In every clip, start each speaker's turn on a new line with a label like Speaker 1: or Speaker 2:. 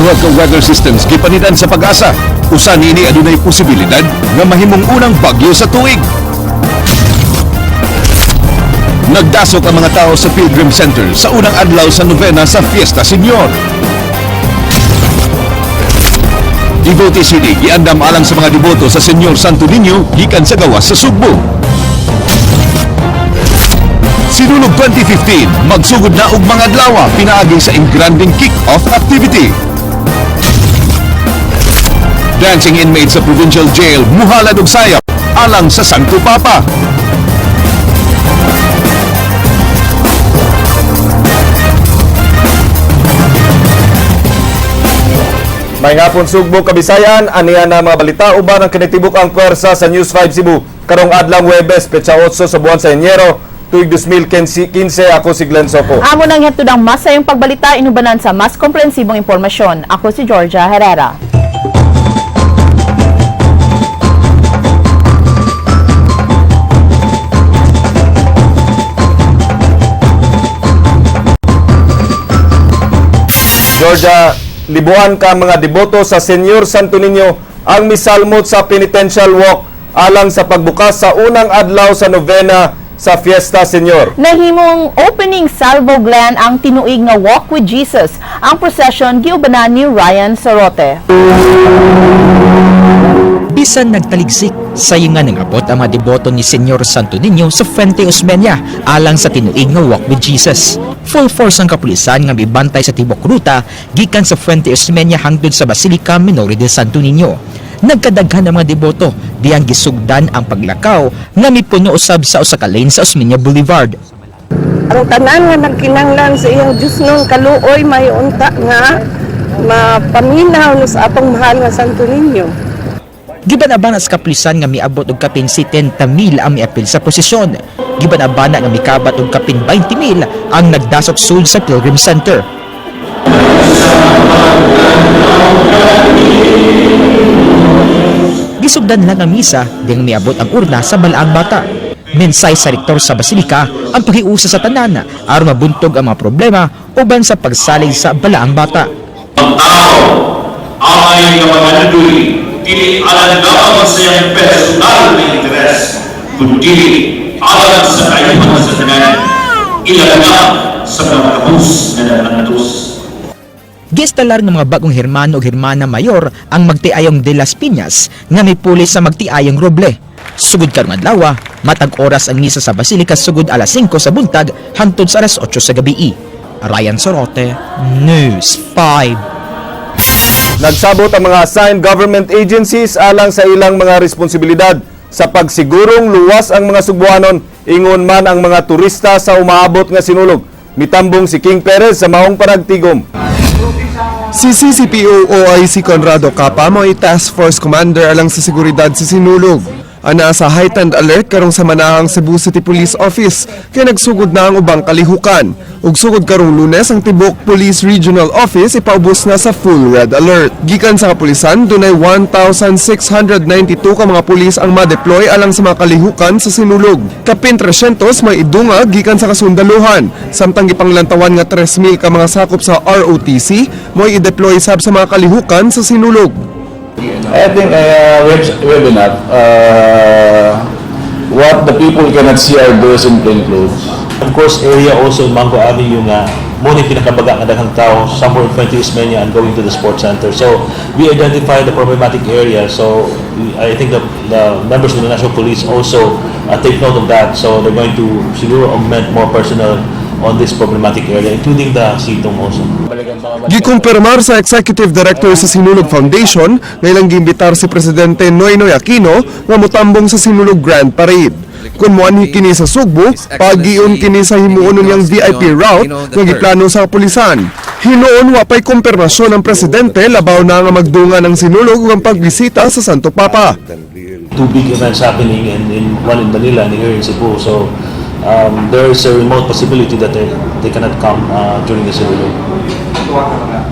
Speaker 1: Duha ka weather systems gipanidan sa PAGASA. Usa niini adunay posibilidad nga mahimong unang bagyo sa tuig. Nagdasok ang mga tao sa Pilgrim Center sa unang adlaw sa novena sa Fiesta Senior. Devotee City giandam alang sa mga deboto sa Senyor Santo Niño gikan sa gawas sa Sugbo. Sinulog 2015, magsugod na og mga adlaw pinaagi sa engrandeng kick-off activity. Dancing inmates sa provincial jail muhalad og sayap alang sa Santo Papa.
Speaker 2: May hapon, Sugbo, Kabisayan, aniya na mga balita uban ang kinitibuk ang pwersa sa News 5 Cebu. Karong adlaw Huwebes, petsa 8 sa buwan sa Enero, tuig 2015, ako si Glenn Soco.
Speaker 3: Amo nang hatod ang mas sayong pagbalita inubanan sa mas komprehensibong impormasyon. Ako si Georgia Herrera.
Speaker 2: Georgia, libuan ka mga deboto sa Senyor Santo Niño ang misalmot sa penitential walk alang sa pagbukas sa unang adlaw sa novena sa Fiesta Senior.
Speaker 3: Nahimong opening salvo, Glenn, ang tinuig nga Walk with Jesus. Ang procession giubanan ni Ryan Sorote.
Speaker 4: Bisan nagtaligsik, sayo nga nangabot ang mga deboto ni Senyor Santo Niño sa Fuente Osmeña alang sa tinuig nga Walk with Jesus. Full force ang kapulisan nga mibantay sa tibok ruta gikan sa Fuente Osmeña hangtod sa Basilica Minore de Santo Niño. Nagkadaghan ang mga deboto diyang gisugdan ang paglakaw nga mipuno usab sa usa ka lane sa Osmeña Boulevard.
Speaker 5: Ang tanan nga nagkinahanglan sa iyang Diyos nung kaluoy, may unta nga mapaminaw no sa atong mahal nga Santo Niño.
Speaker 4: Giban-abana sa kapulisan nga miabot og kapin 70,000 ang miapil sa posisyon. Giban-abana nga mikabat og kapin 20,000 ang nagdasok sul sa Pilgrim Center. Gisugdan lang ang misa ding miabot ang urna sa balaang bata. Mensay sa rektor sa basilika ang pakiusa sa tanan aron mabuntog ang mga problema uban sa pagsalig sa balaang bata.
Speaker 6: Ang tao, angay nga mga nanduy, dili alang lamang sa iyang personal na interes, kundi alang sa kayuhan sa tanan, ilan na sa mga kabus na nanantos.
Speaker 4: Giestalar ng mga bagong hermano o hermana mayor ang magtiayong de las Piñas nga mipuli sa magtiayong Roble. Sugod karong adlaw, matag oras ang misa sa Basilika sugod alas 5 sa buntag hangtod sa alas 8 sa gabi. Ryan Sorote, News 5.
Speaker 2: Nagsabot ang mga assigned government agencies alang sa ilang mga responsibilidad sa pagsigurong luwas ang mga Sugbuanon, ingon man ang mga turista sa umaabot nga Sinulog. Mitambong si King Perez sa maong panagtigom.
Speaker 7: Si CCPO OIC Conrado Capa mo'y Task Force Commander alang sa seguridad sa Sinulog. Ana sa heightened alert karong sa manahang Cebu City Police Office kay nagsugod na ang ubang kalihukan. Ug sugod karong Lunes, ang tibok Police Regional Office ipaubos na sa full red alert. Gikan sa kapulisan, dunay 1,692 ka mga pulis ang ma-deploy alang sa mga kalihukan sa Sinulog. Kapin 300 may idunga gikan sa kasundaluhan. Samtang gipanglantawan nga 3,000 ka mga sakop sa ROTC mo'y i-deploy sab sa mga kalihukan sa Sinulog.
Speaker 8: I think we have enough. What the people cannot see are those in plain clothes.
Speaker 9: Of course, area also in Mango Avenue nga mo ni pinakabaga nga daghang tao somewhere in Fuente Osmeña and going to the sports center. So we identify the problematic area. So I think the members of the National Police also take note of that. So they're going to siguro augment more personnel on this problematic area, including the Sitong also.
Speaker 7: Gikumpirmar sa Executive Director sa Sinulog Foundation nga ilang giimbitar si Presidente Noynoy Aquino nga motambong sa Sinulog Grand Parade. Kung moanhi kini sa Sugbo, pagiun kini sa himuon niyang VIP route nga giplano sa kapulisan. Hinuon wa pay kumpirmasyon ng presidente labaw na nga magdungan ang Sinulog ug ang pagbisita sa Santo Papa.
Speaker 9: Two big events happening in one in Manila and here in Cebu. So there is a remote possibility that they cannot come during the Sinulog.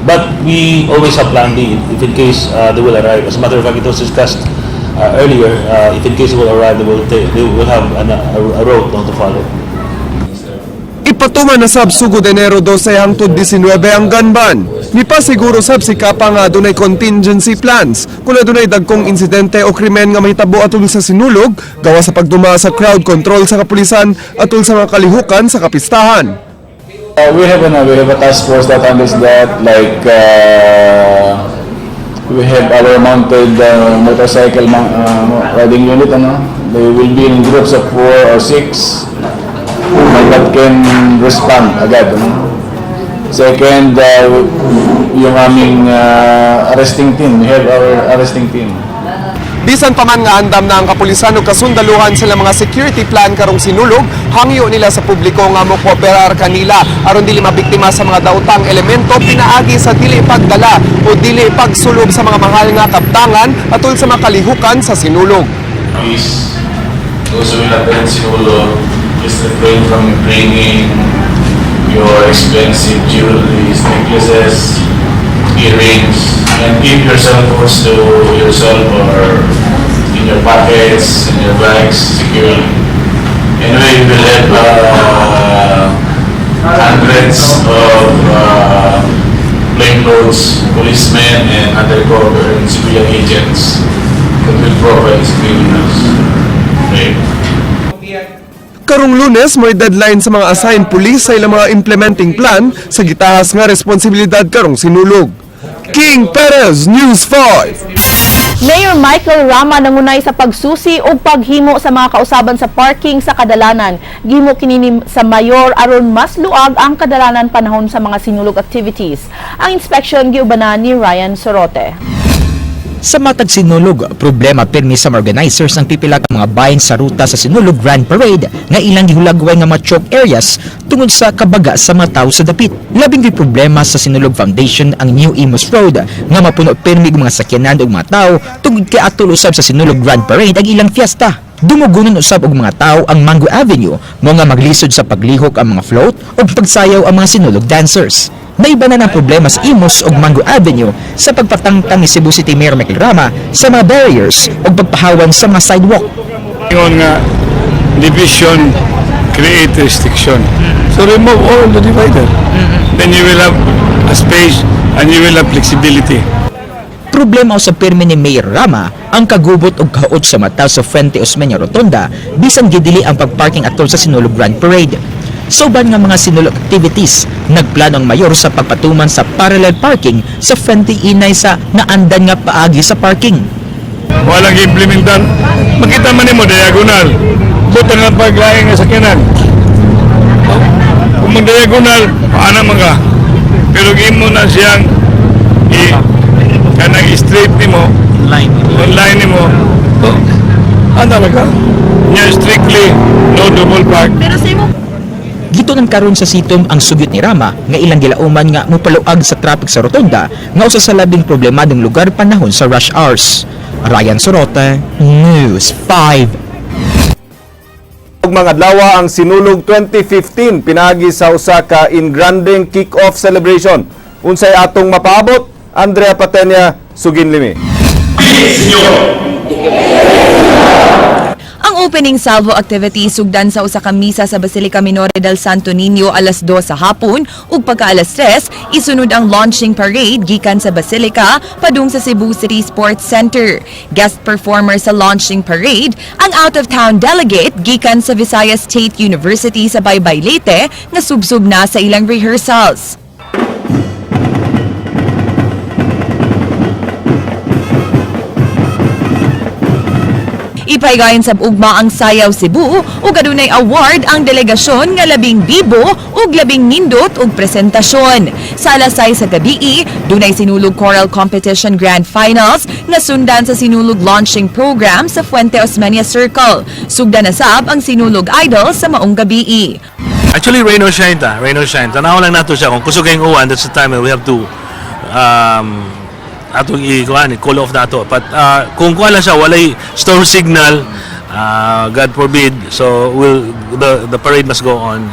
Speaker 9: But we always have plan B if in case they will arrive. As a matter of fact, it was discussed earlier. If in case they will arrive, they will have a route, no, to follow.
Speaker 7: Ipatuman na sab sugod Enero 12 hangtod 19 ang gun ban. Mipasiguro sab si Capa nga adunay contingency plans kung adunay dagkong insidente o krimen nga mahitabo atol sa Sinulog gawa sa pagduma sa crowd control sa kapulisan atol sa mga kalihukan sa kapistahan.
Speaker 8: We have a task force that handles that. Like we have our mounted motorcycle riding unit. Ano, they will be in groups of four or six that can respond agad. Ano? Second, yung aming arresting team. We have our arresting team.
Speaker 7: Bisan pa man nga andam na ang kapulisan ug kasundaluhan sila mga security plan karong Sinulog, hangyo nila sa publiko nga mokooperar kanila aron dili mabiktima sa mga daotang elemento pinaagi sa dili pagdala o dili pagsulob sa mga mahal nga kabtangan atol sa mga kalihukan sa Sinulog.
Speaker 8: Please, those who will attend Sinulog, just refrain from bringing your expensive jewelries, necklaces, earrings, and keep your cell phones to yourself or in your pockets, in your bags, securely. Anyway, we will have hundreds of plainclothes policemen and undercover and civilian agents that will profile these criminals. Okay.
Speaker 7: Karong Lunes, may deadline sa mga assigned police sa ilang mga implementing plan sa gitahas nga responsibilidad karong Sinulog. King Perez, News 5.
Speaker 3: Mayor Michael Rama nangunay sa pagsusi o paghimo sa mga kausaban sa parking sa kadalanan. Gihimo kini sa mayor aron mas luag ang kadalanan panahon sa mga Sinulog activities. Ang inspection giubanan ni Ryan Sorote.
Speaker 4: Sa matag Sinulog, problema pirmi sa mga organizers ang pipila ka mga bahin sa ruta sa Sinulog Grand Parade nga ilang gihulagway nga mga choke areas tungod sa kabaga sa mga tao sa dapit. Labing gyud problema sa Sinulog Foundation ang New Imus Road nga mapuno pirmi og mga sakyanan ug mga tao tungod kay atol usab sa Sinulog Grand Parade ang ilang fiesta. Dumugonon usab og mga tao ang Mango Avenue mo nga maglisod sa paglihok ang mga float ug pagsayaw ang mga Sinulog dancers. Naiba na ng problema sa Imus ug Mango Avenue sa pagpatangtang ni Cebu City Mayor Michael Rama sa mga barriers ug pagpahawan sa mga sidewalk.
Speaker 10: Ingon nga division create restriction. So remove all the divider. Then you will have a space and you will have flexibility.
Speaker 4: Problema sa pirmi ni Mayor Rama ang kagubot og kaot sa mata sa Fuente Osmeña Rotonda bisan gidili ang pagparking atol sa Sinulog Grand Parade. Sa uban nga mga Sinulog activities, nagplano ang mayor sa pagpatuman sa parallel parking sa Fuente Inay sa naandan nga paagi sa parking.
Speaker 10: Walang implementan. Makita man nimo diagonal. Butang nga paglaing nga sakyanan. Kung mag-diagonal, paano man ka? Pero gimo na siyang i kanang straight nimo,
Speaker 9: Line.
Speaker 10: online nimo. Oh, ano ka? Nya strictly no double park.
Speaker 4: Gitunan karon sa sitom ang sugyot ni Rama nga ilang gilauman nga mopaluag sa traffic sa rotonda nga usa sa labing problemadong lugar panahon sa rush hours. Ryan Sorote, News 5.
Speaker 2: Ug mga adlaw ang Sinulog 2015 pinaagi sa usa ka in grandeng kick-off celebration. Unsay atong mapaabot? Andrea Patenia, Suginlimi.
Speaker 6: Senyor!
Speaker 11: Ang opening salvo activity sugdan sa usa ka misa sa Basilica Minore del Santo Niño alas 2 sa hapon ug pagka alas 3 isunod ang launching parade gikan sa Basilica padung sa Cebu City Sports Center. Guest performer sa launching parade ang out-of-town delegate gikan sa Visayas State University sa Baybay, Leyte nga subsub na sa ilang rehearsals. Ipaygayon sa ugma ang Sayaw Cebu ug adunay award ang delegasyon nga labing bibo ug labing nindot og presentasyon. Sa alas 6 sa gabii, dunay Sinulog Choral Competition Grand Finals nga sundan sa Sinulog Launching Program sa Fuente Osmeña Circle. Sugdan na sab ang Sinulog Idol sa maong gabii.
Speaker 9: Actually, rain or shine ta. Rain or shine. Tanaw lang nato siya. Kung kusog kayong uwan, that's the time that we have to atong i-kuan, call off nato. But kung kuan lang siya, walay storm signal, God forbid, so the parade must go on.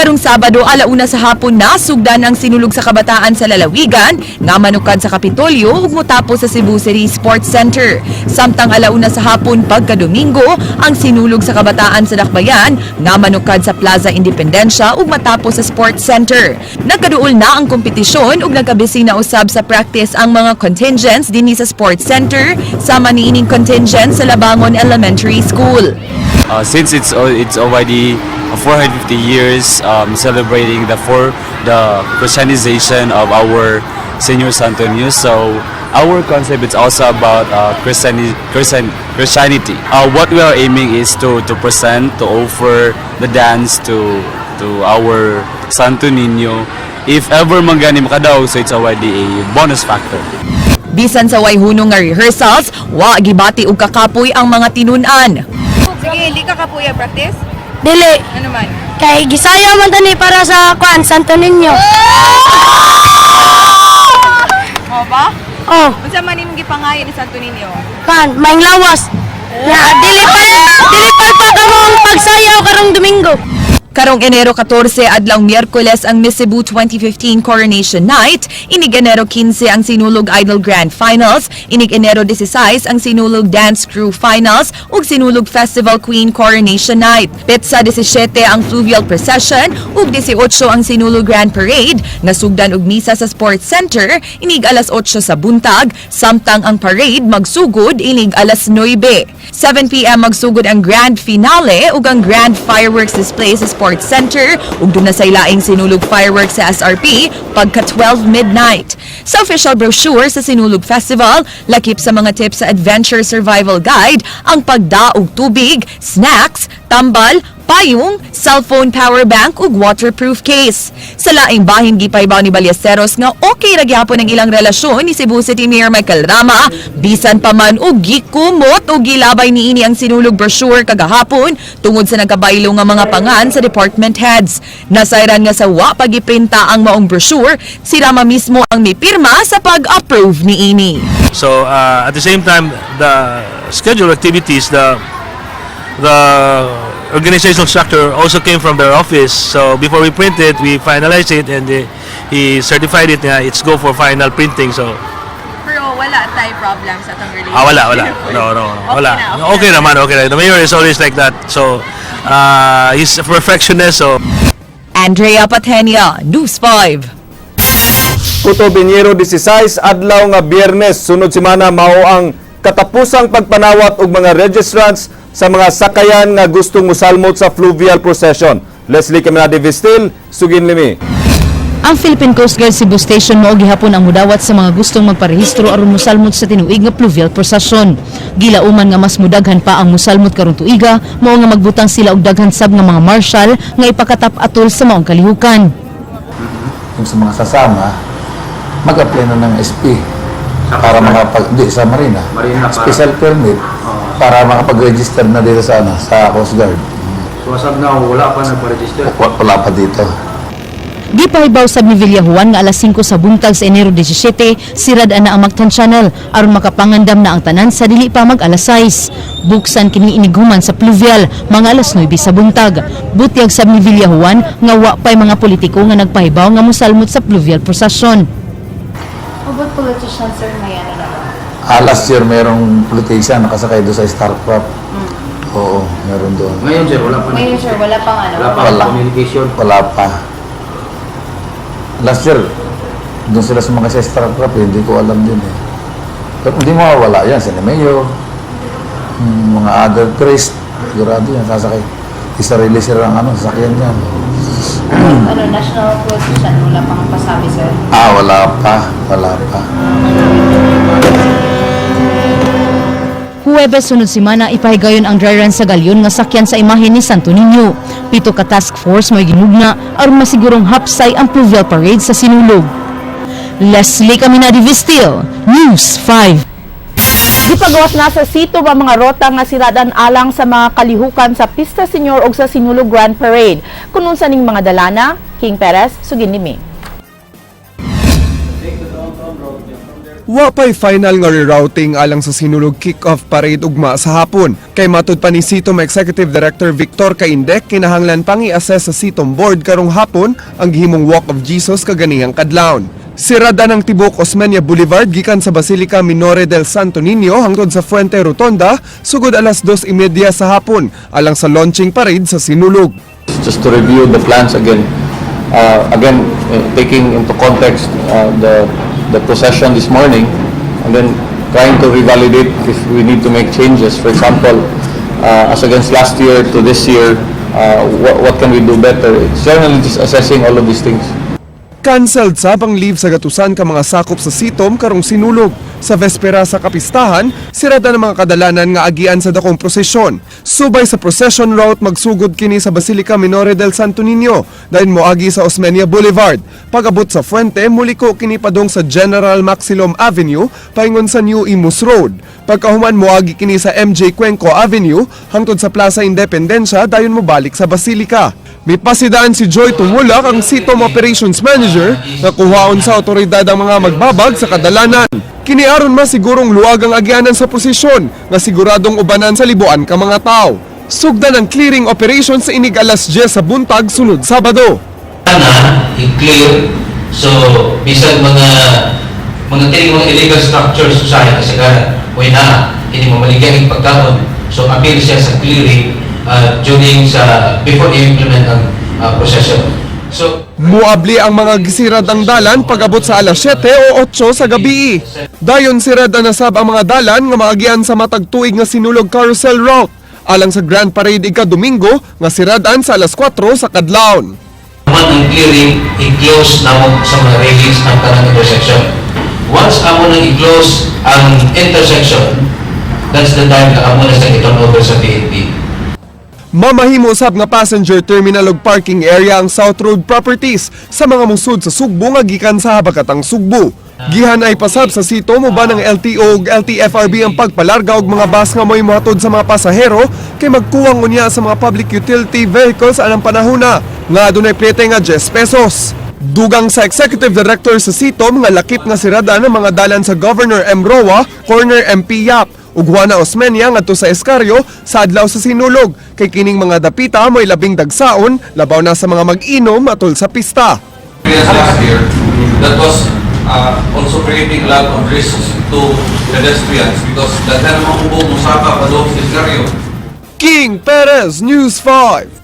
Speaker 11: Karong Sabado, 1:00 sa hapon na sugdan ang Sinulog sa Kabataan sa lalawigan nga manukad sa Kapitolyo ug motapos sa Cebu City Sports Center. Samtang 1:00 sa hapon pagka Domingo ang Sinulog sa Kabataan sa Dakbayan nga manukad sa Plaza Independencia ug matapos sa Sports Center. Nagkaduol na ang kompetisyon ug nagkabisi na usab sa practice ang mga contingents dinhi sa Sports Center, sama niining contingent sa Labangon Elementary School.
Speaker 8: Since it's already 450 years celebrating the Christianization of our Senor Santo Niño. So our concept is also about Christianity. What we are aiming is to present, to offer the dance to our Santo Niño. If ever man gani makadaog, so it's already a bonus factor.
Speaker 11: Bisan sa way hunong nga rehearsals, wa gibati og kakapoy ang mga tinun-an.
Speaker 12: Sige, hindi ka kapuya practice?
Speaker 13: Dili.
Speaker 12: Ano man?
Speaker 13: Kay gisayaw man tani para sa kuan, Santo Niño.
Speaker 12: O ba?
Speaker 13: Oh.
Speaker 12: Unsa man imong gipangayo ni Santo Niño?
Speaker 13: Kuan, maayong lawas. Ya, dili pa kamong pagsayaw karong Domingo.
Speaker 11: Karong Enero 14, adlaw Miyerkules, ang Miss Cebu 2015 Coronation Night, inig Enero 15 ang Sinulog Idol Grand Finals, inig Enero 16 ang Sinulog Dance Crew Finals ug Sinulog Festival Queen Coronation Night. Petsa 17 ang Fluvial Procession ug 18 ang Sinulog Grand Parade nga sugdan og misa sa Sports Center inig alas 8 sa buntag, samtang ang parade magsugod inig alas 9. 7 p.m. magsugod ang grand finale ug ang grand fireworks display sa Sports Center ug duna say laing Sinulog fireworks sa SRP pagka 12 midnight. Sa official brochure sa Sinulog Festival, lakip sa mga tips sa Adventure Survival Guide ang pagda og tubig, snacks, tambal, payong, cellphone power bank ug waterproof case. Sa laing bahin, gipahibaw ni Ballesteros nga okay ra gyapon ang ilang relasyon ni Cebu City Mayor Michael Rama, bisan pa man og gikumot og gilabay niini ang Sinulog brochure kagahapon tungod sa nagkabaylo nga mga pangan sa department heads. Nasayran nga sa wa pagiprinta ang maong brochure, si Rama mismo ang mipirma sa pag-approve niini.
Speaker 9: So at the same time, the schedule activities, the organizational structure also came from their office. So before we print it, we finalize it and he certified it nga it's go for final printing. So
Speaker 12: Pero wala tayo problem sa atong relationship.
Speaker 9: Ah, wala, wala. No, wala. Okay naman, okay na. The mayor is always like that. So he's a perfectionist. So
Speaker 11: Andrea Patenia, News 5.
Speaker 2: Kutob Enero 16, adlaw nga Biyernes, sunod semana, mao ang katapusang pagpanawat og mga registrants sa mga sakayan nga gustong musalmot sa fluvial procession. Leslie Caminade Vistil, sugin limi.
Speaker 14: Ang Philippine Coast Guard Cebu Station mao gihapon ang mudawat sa mga gustong magparehistro aron mosalmot sa tinuig nga fluvial procession. Gilauman nga mas mudaghan pa ang musalmot karong tuiga, mao nga magbutang sila og daghan sab nga mga marshal nga ipakatap atol sa maong kalihukan.
Speaker 15: Yung sa mga sasama, mag-apply na ng SP para makapag, di, sa Marina.
Speaker 16: Marina para-
Speaker 15: Special permit para makapag-register na dito sa ano, sa Coast Guard.
Speaker 16: So as of now, wala pa nagpa-register.
Speaker 15: Wala pa dito.
Speaker 14: Gipahibaw sab ni Villajuan nga alas 5 sa buntag sa Enero 17, sirad na ang Mactan Channel aron makapangandam na ang tanan sa dili pa mag alas 6. Buksan kini inighuman sa pluvial mga alas 9 sa buntag. Butyag sab ni Villajuan nga wa pay mga politiko nga nagpahibaw nga mosalmot sa fluvial procession.
Speaker 3: About politicians, sir, may ano na ba?
Speaker 15: Ah, last year merong politician nakasakay doon sa Starcraft. Oo, meron doon.
Speaker 16: Ngayon sir, wala pa.
Speaker 3: Ngayon, sir, wala pang ano?
Speaker 16: Wala pa
Speaker 15: Wala.
Speaker 16: communication.
Speaker 15: Wala pa. Last year, doon sila sumakay sa Starcraft, eh, hindi ko alam din eh. Pero hindi mawawala yan, sila mayor, mga other priest, sigurado yan, sasakay. Isarili sila ng ano, sasakyan yan.
Speaker 3: Ano, national politician, wala pang pasabi, sir?
Speaker 15: Ah, wala pa, wala pa.
Speaker 14: Huwebes sunod semana, ipahigayon ang dry run sa galyon nga sakyan sa imahe ni Santo Niño. 7 ka task force mo'y ginugna aron masigurong hapsay ang fluvial parade sa Sinulog. Leslie Caminadi Vistil, News 5.
Speaker 3: Gipagawas na sa sito ang mga rota nga siradan alang sa mga kalihukan sa Pista Senior ug sa Sinulog Grand Parade. Kung unsa ning mga dalana, King Perez, sugin nimi.
Speaker 7: Wa pa'y final nga rerouting alang sa Sinulog kick-off parade ugma sa hapon. Kay matud pa ni CITOM Executive Director Victor Caindec, kinahanglan pang i-assess sa CITOM board karong hapon ang gihimong Walk of Jesus kaganihang kadlawon. Sirada ng tibok Osmeña Boulevard gikan sa Basilica Minore del Santo Niño hangtod sa Fuente Rotonda sugod alas 2:30 sa hapon alang sa launching parade sa Sinulog.
Speaker 8: Just to review the plans again. Again, taking into context the procession this morning, and then trying to revalidate if we need to make changes. For example, as against last year to this year, what can we do better? It's generally just assessing all of these things.
Speaker 7: Cancelled sab ang leave sa gatusan ka mga sakop sa CITOM karong Sinulog. Sa vespera sa kapistahan, sirada ng mga kadalanan nga agian sa dakong prosesyon. Subay sa procession route, magsugod kini sa Basilica Minore del Santo Niño, dayon moagi sa Osmeña Boulevard. Pag-abot sa Fuente, muliko kini padung sa General Maxilom Avenue, paingon sa New Imus Road. Pagkahuman, moagi kini sa MJ Cuenco Avenue hangtod sa Plaza Independencia, dayon mobalik sa Basilica. Mipasidaan si Joy Tumulak, ang CITOM Operations Manager, na kuhaon sa otoridad ang mga magbabag sa kadalanan. Kini aron masigurong luag ang agyanan sa prosesyon nga siguradong ubanan sa libuan ka mga tao. Sugdan ang clearing operation sa inig alas 10 sa buntag sunod Sabado.
Speaker 17: Na i-clear, so bisan mga kining mga illegal structures usahay kasagaran way naa ini mamaligya ing pagkaon, so appeal siya sa clearing during sa before i-implement ang procession, so
Speaker 7: Muabli ang mga gisiradang dalan pag-abot sa alas 7 o 8 sa gabi. Dayon sirada na sab ang mga dalan nga maagian sa matag tuig nga Sinulog Carousel Route alang sa Grand Parade ika-Domingo nga siradan sa alas 4 sa kadlawon.
Speaker 17: Man ang clearing, i-close namo sa mga railings ang tanang intersection. Once amo nang i-close ang intersection, that's the time na amo na sa i-turn over sa PNP.
Speaker 7: Mamahimo sab nga passenger terminal ug parking area ang South Road Properties sa mga musud sa Sugbo nga gikan sa Habakatang Sugbo. Gihanay pasab sa CITOM uban ng LTO ug LTFRB ang pagpalarga og mga bus nga mo'y mohatod sa mga pasahero kay magkuwang unya sa mga public utility vehicles anang panahona nga adunay plete nga 10 pesos. Dugang sa Executive Director sa CITOM nga lakip nga sirada ng mga dalan sa Governor M. Roa, corner MP Yap, ug Juana Osmeña ngadto sa Escario sa adlaw sa Sinulog kay kining mga dapita mo'y labing dagsaon labaw na sa mga mag-inom atol sa pista.
Speaker 8: Last year, that was also creating a lot of risks to pedestrians because daghan mga kubo musaka padung sa Escario.
Speaker 7: King Perez, News 5.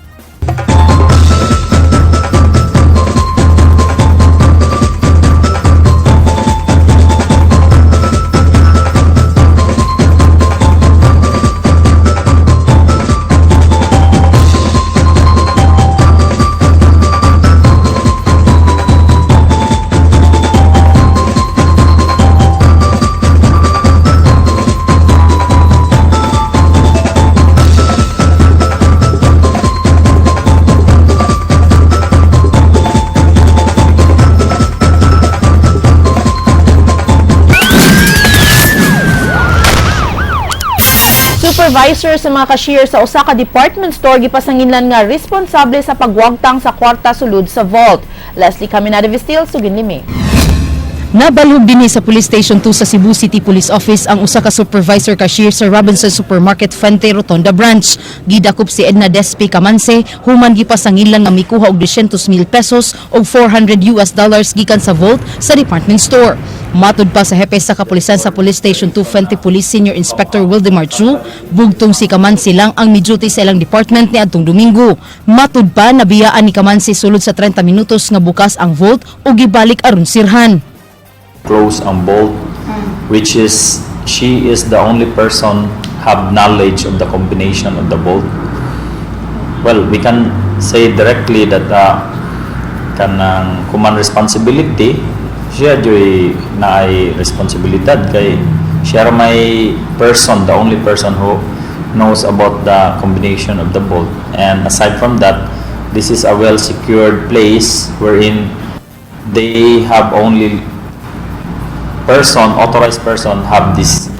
Speaker 3: Supervisor sa mga cashier sa usa ka department store gipasanginlan nga responsable sa pagwagtang sa kwarta sulod sa vault. Leslie Caminada Vestil, sugin limi.
Speaker 14: Nabalhog dinhi sa Police Station 2 sa Cebu City Police Office ang usa ka supervisor cashier sa Robinson Supermarket Fuente Rotonda Branch. Gidakop si Edna Despe Camanse human gipasangilan nga mikuha og 200,000 pesos og 400 US dollars gikan sa vault sa department store. Matud pa sa hepe sa kapulisan sa Police Station 2 Fuente Police Senior Inspector Wildemar Chu, bugtong si Camanse lang ang mi-duty sa ilang department niadtong Domingo. Matud pa, nabiyaan ni Camanse sulod sa 30 minutos nga bukas ang vault ug gibalik aron sirhan.
Speaker 18: Close ang vault, which is she is the only person have knowledge of the combination of the vault. Well, we can say directly that kanang command responsibility siya joy na ay responsibilidad kay siya ra may person, the only person who knows about the combination of the vault. And aside from that, this is a well secured place wherein they have only person, authorized person have this.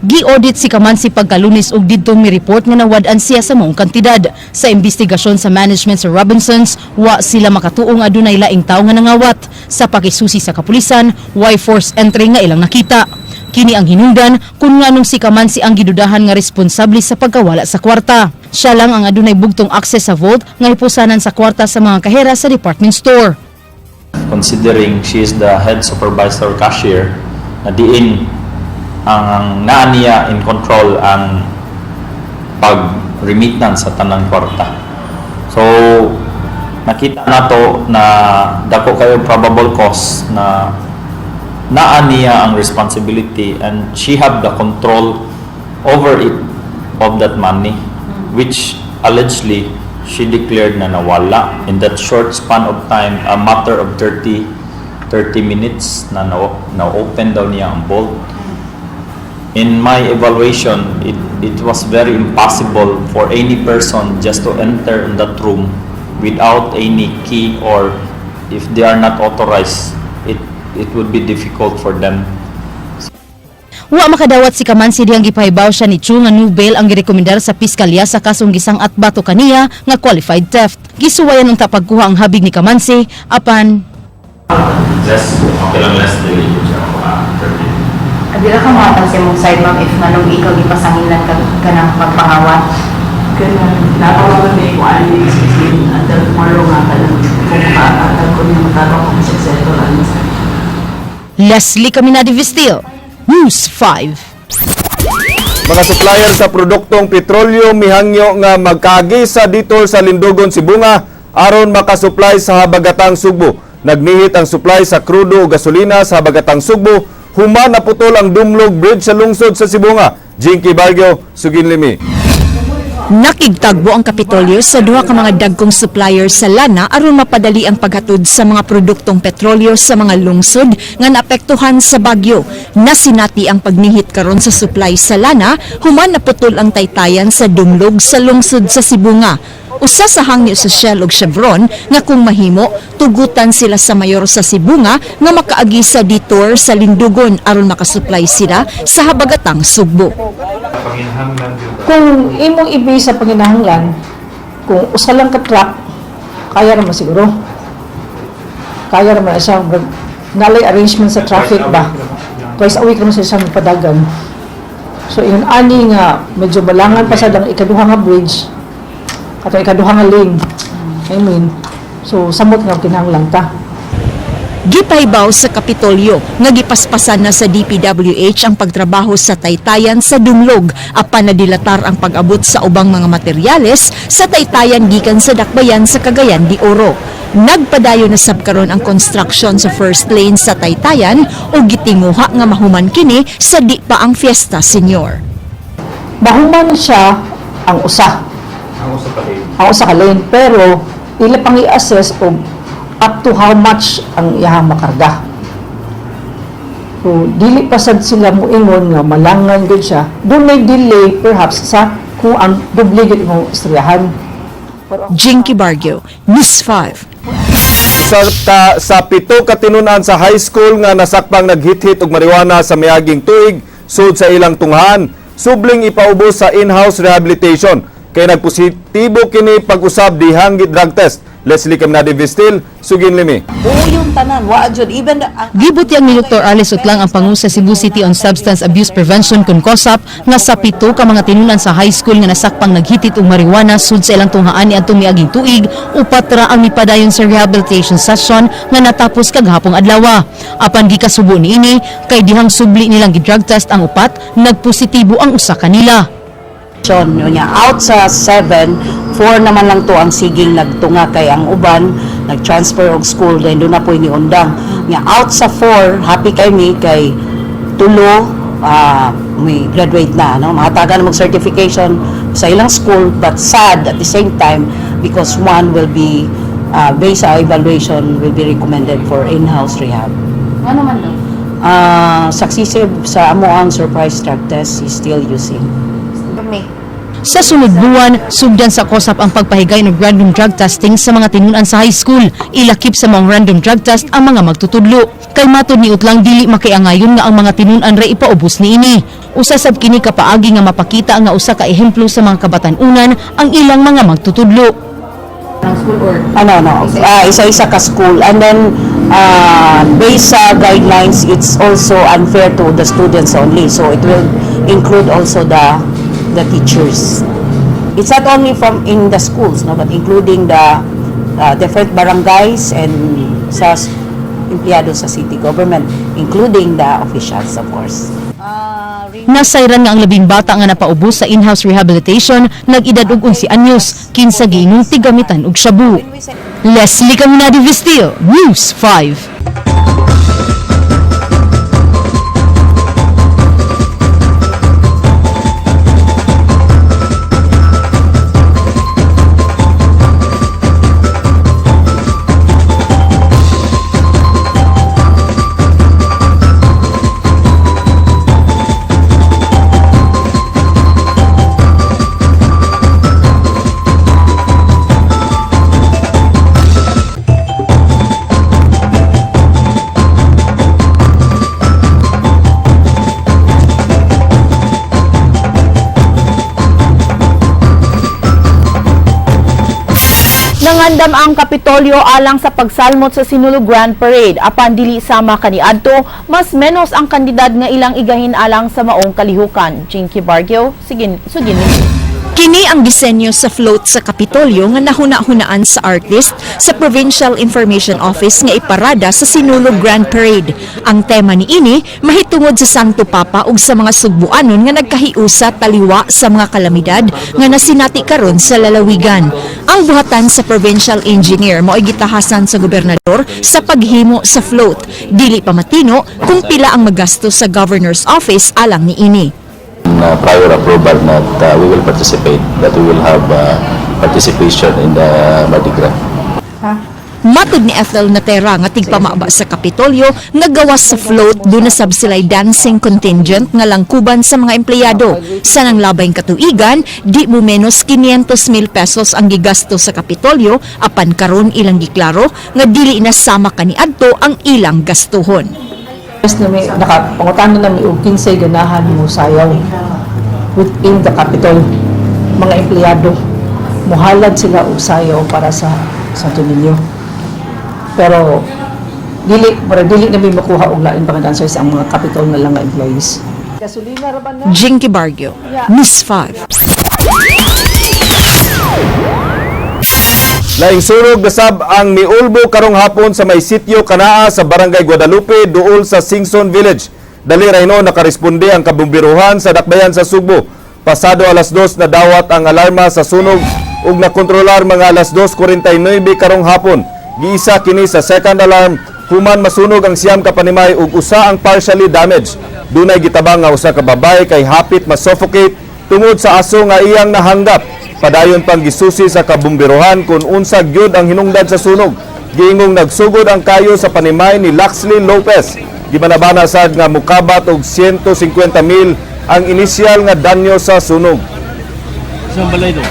Speaker 14: Gi-audit si Kamansi pagkalunes ug didto mi-report nga nawad-an siya sa maong kantidad. Sa investigasyon sa management sa Robinsons, wa sila makatuo nga adunay laing tawo nga nangawat. Sa pakisusi sa kapulisan, way force entry nga ilang nakita. Kini ang hinungdan kung nganong si Kamansi ang gidudahan nga responsable sa pagkawala sa kwarta. Siya lang ang adunay bugtong access sa vault nga hipusanan sa kwarta sa mga kahera sa department store.
Speaker 18: Considering she is the head supervisor cashier na diin ang naa niya in control ang pag-remittance sa tanang kwarta. So, nakita nato na dako kayo probable cause na naa niya ang responsibility and she have the control over it, of that money, which allegedly she declared na nawala in that short span of time, a matter of 30 minutes na open daw niya ang vault. In my evaluation, it was very impossible for any person just to enter in that room without any key, or if they are not authorized, it would be difficult for them.
Speaker 14: Wa makadawat si Kamansi dihang gipahibaw siya ni Chu nga no bail ang girekomendar sa piskalya sa kasong gisang-at batok kaniya nga qualified theft. Gisuwayan unta pagkuha ang habig ni Kamansi apan
Speaker 18: Less, okay lang less delay siya ako, 30.
Speaker 19: Adila ka mga sa imong side, ma'am, if nganong ikaw gipasangilan ka kanang pagpangawat?
Speaker 20: Kanang natawagan may ko ani 16 until tomorrow nga kanang kung makaatag ko niya matabang ko sa settle ani sa
Speaker 14: Leslie Caminadi Vistil, News 5.
Speaker 2: Mga supplier sa produktong petrolyo mihangyo nga magkaagi sa detour sa Lindogon, Sibonga aron makasupply sa habagatang Sugbo. Nagnihit ang supply sa krudo o gasolina sa habagatang Sugbo human naputol ang Dumlog Bridge sa lungsod sa Sibonga. Jinky Barrio, Suginlimi.
Speaker 21: Nakigtagbo ang Kapitolyo sa duha ka mga dagkong supplier sa lana aron mapadali ang paghatod sa mga produktong petrolyo sa mga lungsod nga naapektuhan sa bagyo. Nasinati ang pagnihit karon sa supply sa lana human naputol ang taytayan sa Dumlog sa lungsod sa Sibonga. Usa sa hangyo sa Shell ug Chevron nga kung mahimo, tugutan sila sa mayor sa Sibonga nga makaagi sa detour sa Lindugon aron makasupply sila sa habagatang Sugbo.
Speaker 22: Kung imong i-base sa panginahanglan, kung usa lang ka truck, kaya naman siguro. Kaya naman siya, nalay arrangement sa traffic ba? Twice a week naman siya siyang padagan. So, ingon ani nga, medyo balangan pa sa lang ikaduha nga bridge, katong ikaduha nga lane. I mean, so samot nga kinahanglan ta.
Speaker 21: Gipahibaw sa Kapitolyo nga gipaspasan na sa DPWH ang pagtrabaho sa taytayan sa Dumlog apan nadilatar ang pag-abot sa ubang mga materyales sa taytayan gikan sa Dakbayan sa Cagayan de Oro. Nagpadayon na sab karon ang construction sa first lane sa taytayan ug gitinguha nga mahuman kini sa di pa ang Fiesta Senior.
Speaker 22: Mahuman siya ang usa.
Speaker 16: Ang usa ka lane.
Speaker 22: Ang usa ka lane, pero ila pang i-assess og up to how much ang iyahang makarga. So, dili pa sad sila moingon nga malangan gud siya. Doon may delay perhaps sa kung ang doble gud imong istoryahan.
Speaker 21: Jinky Barrio, News 5.
Speaker 2: Sa 7 ka tinunan sa high school nga nasakpang naghit-hit og marijuana sa miaging tuig sud sa ilang tunghaan, subling ipaubos sa in-house rehabilitation kay nagpositibo kini pag-usab dihang drug test. Leslie Caminade Vistil, Suginlimi.
Speaker 23: Yung tanan, wa jud even the, ang
Speaker 14: Gibutyag ni Dr. Alice Utlang ang pangu sa Cebu City on Substance Abuse Prevention kon COSAP nga sa 7 ka mga tinunan sa high school nga nasakpang naghitit og marijuana sud sa ilang tunghaan niadtong miaging tuig, upat ra ang mipadayon sa rehabilitation session nga natapos kagahapong adlaw. Apan gikasubo niini kay dihang subli nilang gi-drug test ang upat, nagpositibo ang usa kanila.
Speaker 23: Yun niya, out sa 7, 4 naman lang to ang siging nagtunga kay ang uban nag-transfer og school, then doon na po ni undang. Nya out sa 4, happy kay mi kay tulo may graduate na, no, mahatagan na mag certification sa ilang school, but sad at the same time because one will be based sa evaluation will be recommended for in-house rehab.
Speaker 19: Ano man daw?
Speaker 23: Successive sa amo ang surprise drug test, is still using.
Speaker 19: May.
Speaker 14: Sa sunod buwan, sugdan sa COSAP ang pagpahigay ng random drug testing sa mga tinunan sa high school. Ilakip sa mga random drug test ang mga magtutudlo. Kay matod ni Utlang, dili makiangayon nga ang mga tinunan ra ipaubos niini. Usa sab kini ka paagi nga mapakita nga usa ka ehemplo sa mga kabatan-unan ang ilang mga magtutudlo.
Speaker 23: Ano, no, isa-isa ka school. And then, based sa guidelines, it's also unfair to the students only. So, it will include also the teachers. It's not only from in the schools, no, but including the different barangays and sa empleyado sa city government, including the officials, of course.
Speaker 14: Nasayran nga ang 10 bata nga napaubos sa in-house rehabilitation nag-edad og 11 anyos, kinsa giingon tigamitan og shabu. Leslie Caminadi Vistil, News 5.
Speaker 3: Nangandam ang Kapitolyo alang sa pagsalmot sa Sinulog Grand Parade apan dili sama kaniadto, mas menos ang kandidad nga ilang igahin alang sa maong kalihukan. Jinky Bargio, sigin sugin.
Speaker 21: Kini ang disenyo sa float sa Kapitolyo nga nahuna-hunaan sa artist sa Provincial Information Office nga iparada sa Sinulog Grand Parade. Ang tema niini mahitungod sa Santo Papa ug sa mga Sugbuanon nga nagkahiusa taliwa sa mga kalamidad nga nasinati karon sa lalawigan. Ang buhatan sa provincial engineer mao'y gitahasan sa gobernador sa paghimo sa float. Dili pa matino kung pila ang magastos sa governor's office alang niini.
Speaker 9: Prior approval that we will participate, that we will have participation in the Mardi Gras.
Speaker 21: Matod ni Ethel Natera nga tigpamaba sa Kapitolyo nga gawas sa float duna sab sila'y dancing contingent nga langkuban sa mga empleyado. Sa nang labayng katuigan, di mo menos 500 mil pesos ang gigasto sa Kapitolyo apan karon ilang giklaro nga dili na sama kaniadto ang ilang gastuhon.
Speaker 22: Yes, na may, naka, pangutana na may og kinsay ganahan mo sayaw within the Capitol, mga empleyado, muhalad sila og sayaw para sa Santo Niño. Pero dili para dili na may makuha og lain pang dancers, ang mga Capitol na lang nga employees. Gasolina ra ba na?
Speaker 21: Jinky Bargio, News 5.
Speaker 2: Laing sunog nasab ang miulbo karong hapon sa may sitio Kanaa sa Barangay Guadalupe duol sa Singson Village. Dali ra hinuon nakaresponde ang kabumbiruhan sa dakbayan sa Sugbo. Pasado alas 2 na dawat ang alarma sa sunog ug nakontrolar mga alas 2:49 karong hapon. Giisa kini sa second alarm human masunog ang siyam ka panimay ug usa ang partially damaged. Dunay gitabang nga usa ka babae kay hapit ma-suffocate tungod sa aso nga iyang nahanggap. Padayon pang gisusi sa kabumbiruhan kung unsa gyud ang hinungdan sa sunog. Giingong nagsugod ang kayo sa panimay ni Laxley Lopez. Gibanabana sad nga mukabat og 150 mil ang inisyal nga danyo sa sunog.
Speaker 9: Saan balay do?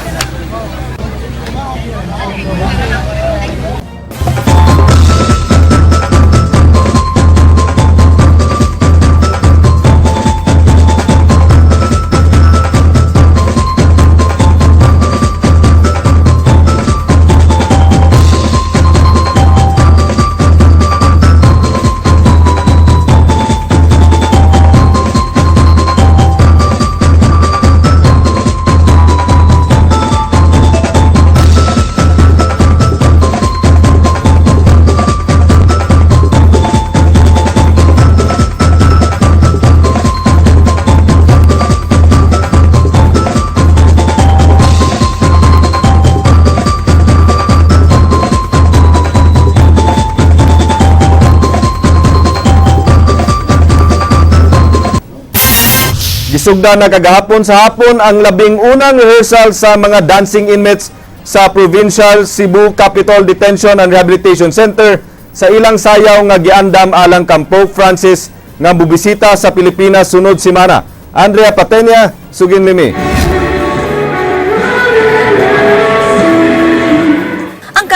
Speaker 2: Gisugda na kagahapon sa hapon ang 11 unang rehearsal sa mga dancing inmates sa Provincial Cebu Capitol Detention and Rehabilitation Center sa ilang sayaw nga giandam alang kang Pope Francis nga bubisita sa Pilipinas sunod semana. Andrea Patenya, sugin limi.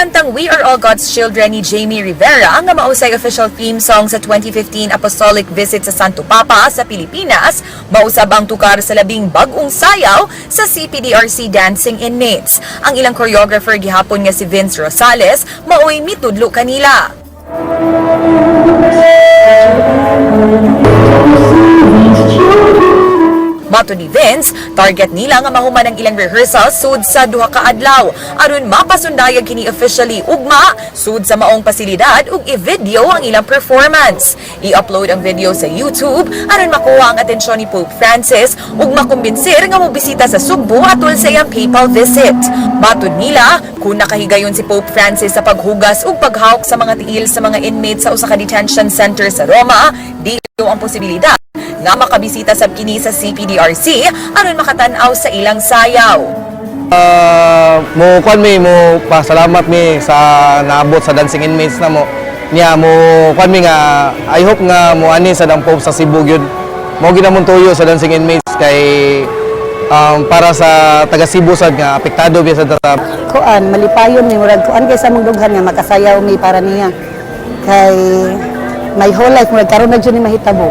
Speaker 11: kantang We Are All God's Children ni Jamie Rivera nga mausay official theme song sa 2015 Apostolic Visit sa Santo Papa sa Pilipinas, mausab ang tukar sa labing bag-ong sayaw sa CPDRC Dancing Inmates. Ang ilang choreographer gihapon nga si Vince Rosales, maoy mitudlo kanila. Mato ni Vince, target nila nga mahuman ang ilang rehearsal sud sa 2 ka adlaw aron mapasundayag kini officially ugma sud sa maong pasilidad ug i-video ang ilang performance. I-upload ang video sa YouTube aron makuha ang atensyon ni Pope Francis ug makumbinsir nga mobisita sa Sugbo atol sa iyang papal visit. Matod nila, kung nakahigayon si Pope Francis sa paghugas ug paghawk sa mga tiil sa mga inmates sa usa ka detention center sa Roma, di ang posibilidad nga makabisita sab kini sa CPDRC aron makatan-aw sa ilang sayaw.
Speaker 1: Mo kwan mi, mo pasalamat mi sa naabot sa dancing inmates na mo niya. Mo kwan mi nga I hope nga mo ani sa dang Pope sa Cebu gyud. Mo ginamon tuyo sa dancing inmates kay para sa taga Cebu sad nga apektado biya sa ta.
Speaker 5: Kuan, malipayon mi, murag kuan kay sa among dughan nga makasayaw mi para niya, kay my whole life murag karon na jud ni mahitabo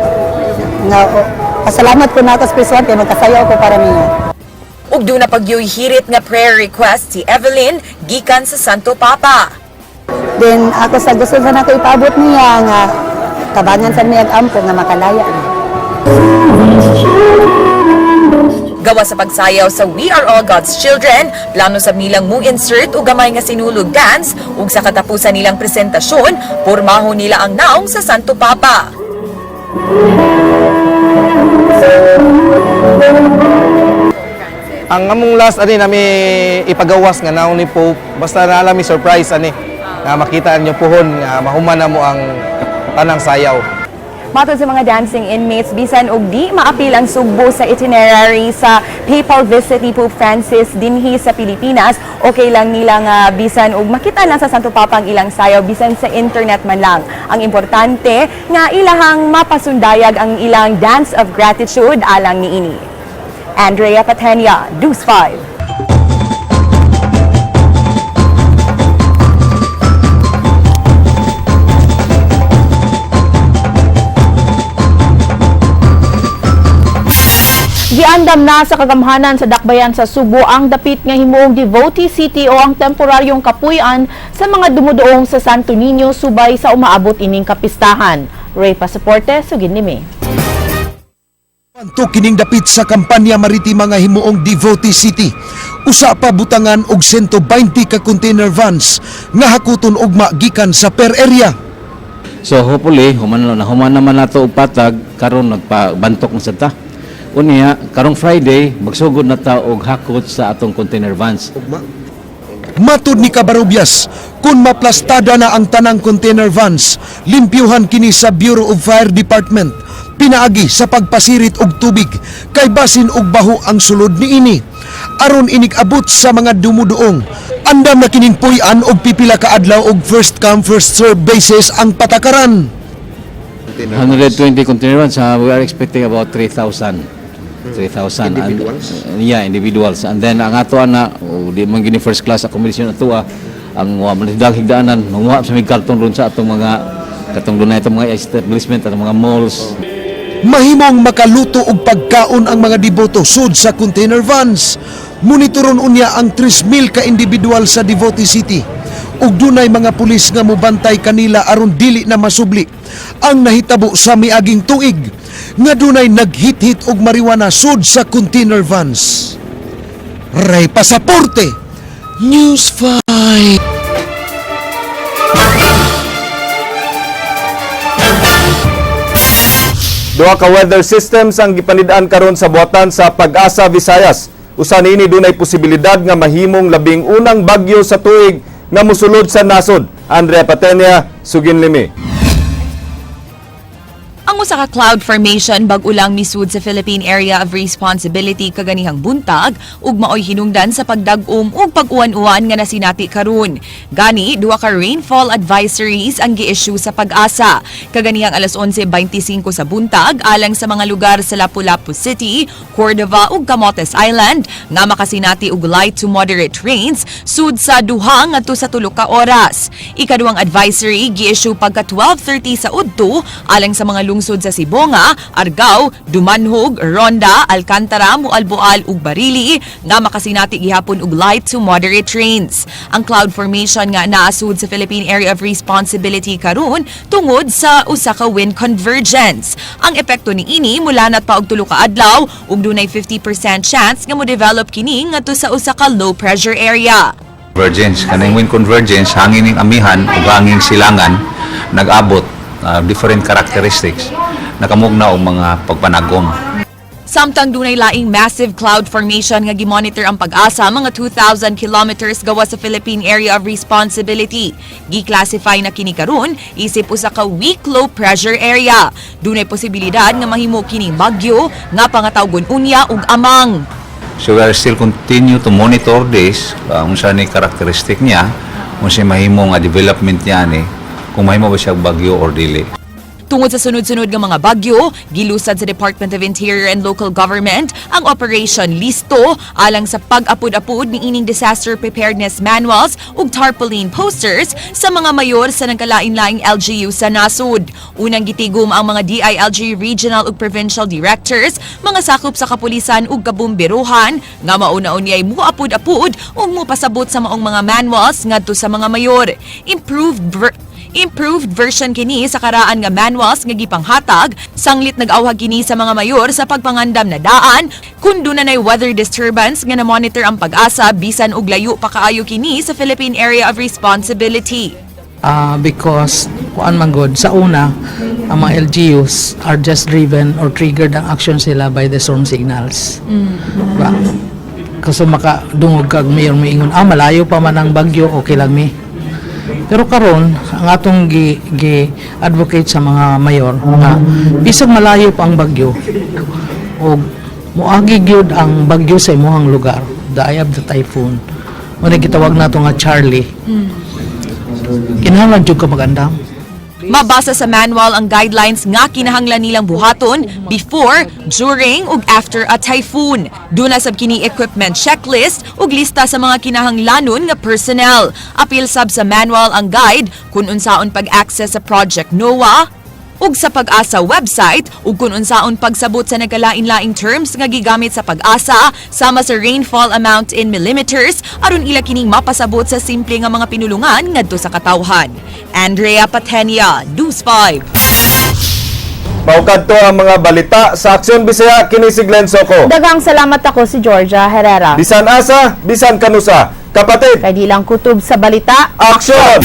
Speaker 5: nga, oh, pasalamat ko na ako sa kay makasayaw ko para niya.
Speaker 11: Ug duna pagyoy hirit nga prayer request si Evelyn gikan sa Santo Papa.
Speaker 5: Then ako sa gusto sa nako ipaabot niya nga tabangan sa miyag ampo nga makalaya na.
Speaker 11: Gawa sa pagsayaw sa We Are All God's Children, plano sa nilang mo insert og gamay nga sinulog dance ug sa katapusan nilang presentasyon, pormahon nila ang naong sa Santo Papa.
Speaker 1: Ang among last ani nami ipagawas nga naong ni Pope, basta naa mi surprise ani nga makita niyo puhon nga mahuman na mo ang tanang sayaw.
Speaker 11: Matod sa mga dancing inmates, bisan og di maapil ang Sugbo sa itinerary sa papal visit ni Pope Francis dinhi sa Pilipinas, okay lang nila nga bisan og makita lang sa Santo Papa ang ilang sayaw bisan sa internet man lang. Ang importante nga ilahang mapasundayag ang ilang dance of gratitude alang niini. Andrea Patenia, News 5.
Speaker 3: Giandam na sa kagamhanan sa dakbayan sa Sugbo ang dapit nga himuong Devotee City o ang temporaryong kapuy-an sa mga dumuduong sa Santo Niño subay sa umaabot ining kapistahan. Ray Pasaporte, sugid ni May.
Speaker 10: Panto kining dapit sa kampanya maritima nga himuong Devotee City. Usa pa butangan og 120 ka container vans nga hakuton ugma gikan sa per area.
Speaker 24: So hopefully human na human naman nato og patag karon, nagpabantok na sad ta. Unya karong Friday magsugod na ta og hakot sa atong container vans.
Speaker 10: Matud ni Cabarubias, kung maplastada na ang tanang container vans, limpyuhan kini sa Bureau of Fire Department. Pinaagi sa pagpasirit og tubig kay basin og baho ang sulod niini. Aron inig-abot sa mga dumuduong, andam na kining puy-an og pipila ka adlaw og first come first serve basis ang patakaran.
Speaker 24: 120 container vans, we are expecting about 3,000. 3,000.
Speaker 10: Individuals?
Speaker 24: And, yeah, individuals. And then ang ato ana, oh, di man gini first class accommodation ato ah. Ang wa man dag higdaanan, manguha sa mig karton ron sa atong mga katong dunay itong mga establishment, atong mga malls.
Speaker 10: Mahimong makaluto og pagkaon ang mga deboto sud sa container vans. Monitoron unya ang 3,000 ka individual sa Devotee City. Ug dunay mga pulis nga mobantay kanila aron dili na masubli ang nahitabo sa miaging tuig nga dunay naghit-hit og marijuana sud sa container vans. Ray Pasaporte, News 5.
Speaker 2: Duha ka weather systems ang gipanid-an karon sa buhatan sa Pag-asa, Visayas. Usa niini dunay posibilidad nga mahimong labing unang bagyo sa tuig nga musulod sa nasod. Andrea Patenia, sugin limi.
Speaker 11: Ang Ang usa ka cloud formation bag-o lang misud sa Philippine Area of Responsibility kaganihang buntag ug maoy hinungdan sa pagdag-om ug pag-uwan-uwan nga nasinati karon. Gani, duha ka rainfall advisories ang gi-issue sa PAGASA. Kaganihang alas 11:25 sa buntag alang sa mga lugar sa Lapu-Lapu City, Cordova ug Camotes Island nga makasinati og light to moderate rains sud sa 2 ngadto sa 3 ka oras. Ikaduhang advisory gi-issue pagka 12:30 sa udto alang sa mga lungsod sa Sibonga, Argao, Dumanjug, Ronda, Alcantara, Moalboal ug Barili nga makasinati gihapon og light to moderate rains. Ang cloud formation nga naasud sa Philippine Area of Responsibility karon tungod sa usa ka wind convergence. Ang epekto niini mulanat pa og 3 ka adlaw ug dunay 50% chance nga mo-develop kini ngadto sa usa ka low pressure area.
Speaker 4: Convergence kaning wind convergence, hangin ning amihan ug hangin silangan nag-abot, different characteristics, nakamugna og mga pagpanagom.
Speaker 11: Samtang dunay laing massive cloud formation nga gimonitor ang PAGASA mga 2,000 kilometers gawas sa Philippine Area of Responsibility. Gi-classify na kini karon isip usa ka weak low pressure area. Dunay posibilidad nga mahimo kining bagyo nga pangatawgon unya og Amang.
Speaker 4: So we are still continue to monitor this, unsa ni characteristic niya, unsa mahimo nga development niya ni, kung mahimo ba siya bagyo or dili.
Speaker 11: Tungod sa sunod-sunod nga mga bagyo, gilusad sa Department of Interior and Local Government ang Operation Listo alang sa pag-apud-apud ni ining disaster preparedness manuals ug tarpaulin posters sa mga mayor sa nagkalain-laing LGU sa nasod. Unang gitigom ang mga DILG regional ug provincial directors, mga sakop sa kapulisan ug kabumberuhan nga mauna unyay muapud-apud ug mupasabot sa maong mga manuals ngadto sa mga mayor. Improved version kini sa karaan nga manuals nga gipanghatag, sanglit nag-awhag kini sa mga mayor sa pagpangandam na daan kung duna nay weather disturbance nga na-monitor ang PAGASA bisan og layo pa kaayo kini sa Philippine Area of Responsibility.
Speaker 6: Because kuan man gud sa una, ang mga LGUs are just driven or triggered ang action sila by the storm signals. Ba? Kaso makadungog kag mayor moingon, "Ah, malayo pa man ang bagyo, okay lang mi." Pero karon ang atong gi advocate sa mga mayor nga bisag malayo pa ang bagyo og moagi gyud ang bagyo sa imong lugar, the eye of the typhoon. Mo na gitawag nato nga Charlie. Kinahanglan jud ka magandam.
Speaker 11: Mabasa sa manual ang guidelines nga kinahanglan nilang buhaton before, during ug after a typhoon. Duna sab kini equipment checklist ug lista sa mga kinahanglanon nga personnel. Apil sab sa manual ang guide kung unsaon pag-access sa Project NOAH ug sa PAGASA website ug kung unsaon pagsabot sa nagkalain-laing terms nga gigamit sa PAGASA sama sa rainfall amount in millimeters aron ila kining mapasabot sa simple nga mga pinulungan ngadto sa katawhan. Andrea Patenia, News 5.
Speaker 2: Mao kadto ang mga balita sa Aksyon Bisaya, kini si Glenn Soco.
Speaker 3: Daghang salamat, ako si Georgia Herrera.
Speaker 2: Bisan asa, bisan kanusa. Kapatid,
Speaker 3: Kay di lang kutob sa balita.
Speaker 2: Aksyon!